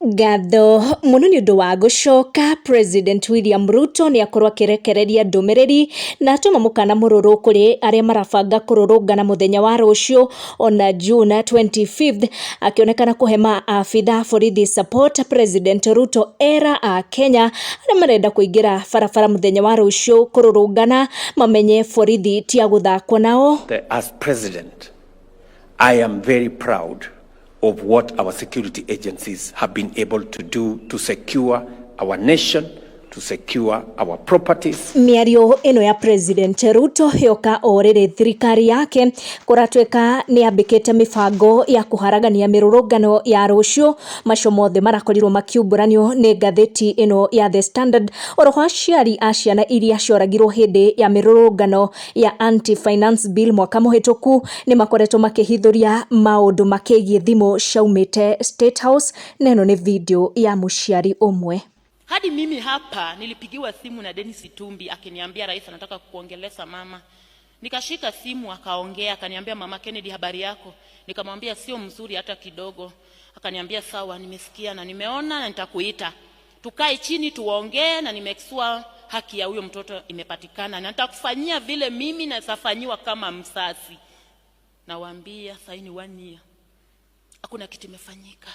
Ngatho mũno nĩ ũndũ wa gũcoka. President William Ruto nĩ akorwo akĩrekereria ndũmĩrĩri na atũma mũkana mũrũrũ kũrĩ arĩa marabanga kũrũrũngana mũthenya wa rũciũ ona June 25th, akĩonekana kũhe maabitha borithi support. President Ruto era a Kenya arĩa marenda kũingĩra barabara mũthenya wa rũciũ kũrũrũngana mamenye borithi ti a gũthakwo nao. As president, I am very proud of what our security agencies have been able to do to secure our nation, to secure our properties. Mĩario ĩno ya President Ruto yoka o rĩrĩ thirikari yake kũratuĩka nĩ yambĩkĩte mĩbango ya kũharagania mĩrũrũngano ya rũciũ. Macio mothe marakorirwo makiumbũranio nĩ ngathĩti ĩno ya The Standard. Oroho aciari a ciana iria cioragirwo hĩndĩ ya mĩrũrũngano ya anti finance bill mwaka mũhĩtũku nĩ makoretwo makĩhithũria maũndũ makĩgiĩ thimũ ciaumĩte State House, na ĩno nĩ video ya mũciari ũmwe. Hadi mimi hapa nilipigiwa simu na Dennis Itumbi akiniambia, "Rais anataka kukuongelesha, mama." Nikashika simu akaongea, akaniambia, "Mama Kennedy, habari yako?" Nikamwambia, "Sio mzuri hata kidogo." Akaniambia, "Sawa, nimesikia na nimeona na nitakuita. Tukae chini tuongee na nimake haki ya huyo mtoto imepatikana na nitakufanyia vile mimi nawezafanyiwa kama mzazi." Nawaambia saini one year. Hakuna kitu imefanyika.